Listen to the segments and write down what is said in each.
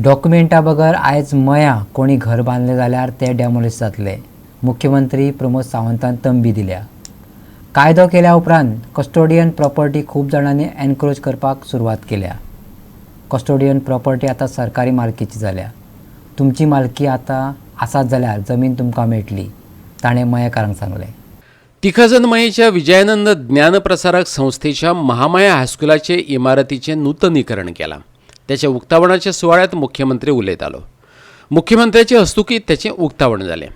डॉक्युमेंटा बगर आयज मयां कोणी घर बांदलें जाल्यार तें डॅमोलिश जातलें. मुख्यमंत्री प्रमोद सावंतान तंबी दिल्या. कायदो केल्या उपरांत कस्टोडियन प्रॉपर्टी खूब जाणांनी एनक्रोच करपाक सुरवात केल्या. कस्टोडियन प्रॉपर्टी आतां सरकारी मालकीची जाल्या. तुमची मालकी आतां आसात जाल्यार जमीन तुमकां मेळटली, ताणें मयेकारांक सांगलें. तिखाजन मयेच्या विजयानंद ज्ञानप्रसारक संस्थेच्या महामाया हायस्कुलाचे इमारतीचें नूतनीकरण केलां. त्याच्या उक्तावणाच्या सुवाळ्यांत मुख्यमंत्री उलयतालो. मुख्यमंत्र्याचे हस्तुकीं त्याचें उक्तावण जालें.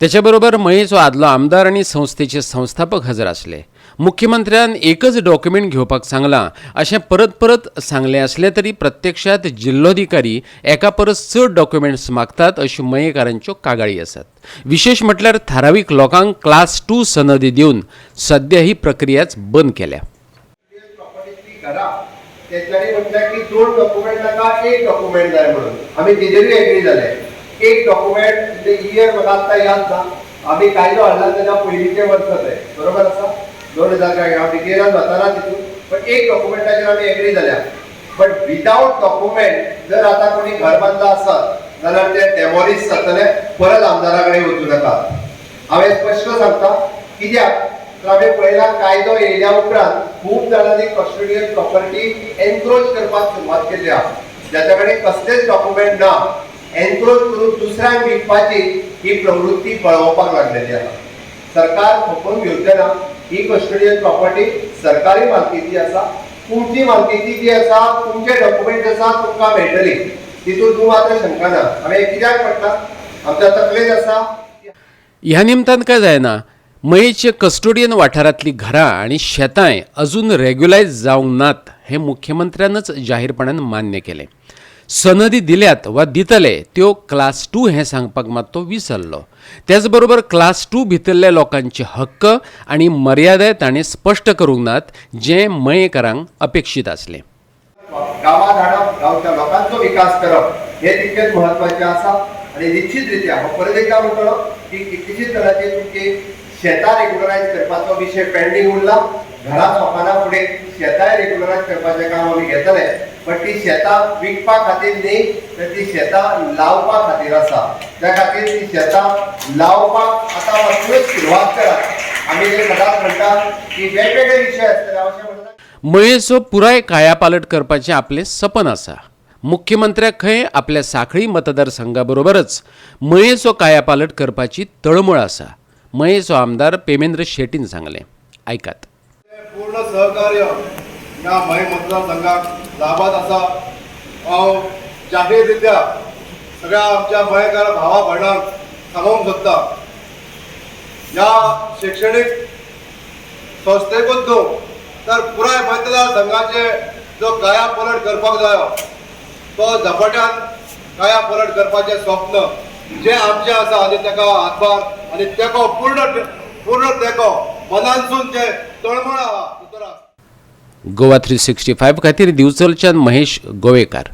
त्याच्या बरोबर मयेचो आदलो आमदार आनी संस्थेचे संस्थापक हजर आसले. मुख्यमंत्र्यान एकच डॉक्युमेंट घेवपाक सांगलां अशें परत परत सांगलें आसलें तरी प्रत्यक्षात जिल्लोधिकारी एका परस चड डॉक्युमेंट्स मागतात अश्यो मयेकारांच्यो कागाळी आसात. विशेश म्हटल्यार थारावीक लोकांक क्लास 2 सनदी दिवन सद्या ही प्रक्रियाच बंद केल्या. प्रॉपर्टीची घरां तेंच्यांनी म्हटल्यार की दोन डॉक्युमेंट नाका, एक डॉक्युमेंट जाय म्हणून आमी तेजेरूय एग्री जाले. एक डॉक्युमेंट, इयर म्हाका आत्तां याद ना, आमी कायदो हाडला तेज्या पयलींचें वर्स तें, बरोबर आसा, 2000 काय हांव डिटेलान वताना तितून, पण एक डॉक्युमेंटाचेर आमी एग्री जाल्या. बट विदावट डॉक्युमेंट जर आतां कोणी घर बांदला आसत जाल्यार ते डेमोलिश जातले, परत आमदारा कडेन वचूं नाका. हांवें स्पश्ट सांगता, कित्याक तर आमी पळयला, कायदो येयल्या उपरांत खूब जाणांनी कस्टोडियल प्रॉपर्टी एनक्रोच करपाक सुरवात केल्ली आहा. जाच्या कडेन कसलेच डॉक्युमेंट ना, एनक्रोच करून दुसऱ्यांक विकपाची ही प्रवृत्ती बळोवपाक लागलेली आहा. सरकार खपोवन घेवचें ना. ही कस्टोडियल प्रॉपर्टी सरकारी मालकीची आसा. तुमची मालकीची जी आसा, तुमचे डॉक्युमेंट आसा, तुमकां मेळटली, तितून तूं मात्र शंका ना. हांवें कित्याक म्हटलां, आमच्या तकलेंत आसा. ह्या निमतान काय जायना, मयेचे कस्टोडियन वाठारांतलीं घरां आनी शेतांय अजून रेग्युलायज जावंक नात हें मुख्यमंत्र्यानच जाहीरपणान मान्य केलें. सनदी दिल्यात वा दितले त्यो क्लास 2 हें सांगपाक मात तो विसरलो. त्याच बरोबर क्लास 2 भितरल्या लोकांचे हक्क आनी मर्यादाय ताणें स्पश्ट करूंक नात, जें मयेकारांक अपेक्षीत आसलें. गांवात हाडप, गांवच्या लोकांचो विकास करप हे तितकेच म्हत्वाचें आसा. आनी निश्चित रित्या हांव परत एकदा म्हणटलो की कितलीशीच तरांची तुमची शेतां रेग्युलरायज करपाचो विशय पेंडींग उरला. घरां सोंपना फुडें शेतांय रेग्युलरायज करपाचें काम आमी घेतले, पण ती शेतां विकपा खातीर न्ही, तर ती शेतां लावपा खातीर आसा. त्या खातीर ती शेतां लावपाक आतां पासूनच सुरवात करात. आमी जे सदांच म्हणटा की वेगवेगळे विशय आसतले, हांव अशें म्हणटा. मयेचो पुराय कायापालट करपाचें आपलें सपन आसा. मुख्यमंत्र्याक खंय आपल्या साखळी मतदारसंघाबरोबरच मयेचो कायापालट करपाची तळमळ आसा, मयेचो आमदार पेमेंद्र शेटीन सांगलें. आयकात. पूर्ण सहकार्य ह्या मये मतदारसंघाक लाभात आसा. हांव जाहीररित्या सगळ्या आमच्या मयेकार भावा भयणांक सांगूंक सोदता, ह्या शिक्षणीक संस्थेकूच न्हू तर पुराय मतदारसंघाचे जो कायापलट करपाक जायो तो झपाट्यान कायापलट करपाचें स्वप्न जें आमचें आसा आनी ताका हातभार आनी तेको पूर्ण पूर्ण तेको मनांसून जे तळमळ आहा उतरां. गोवा 365 खातीर दिवचलच्यान महेश गोवेकार.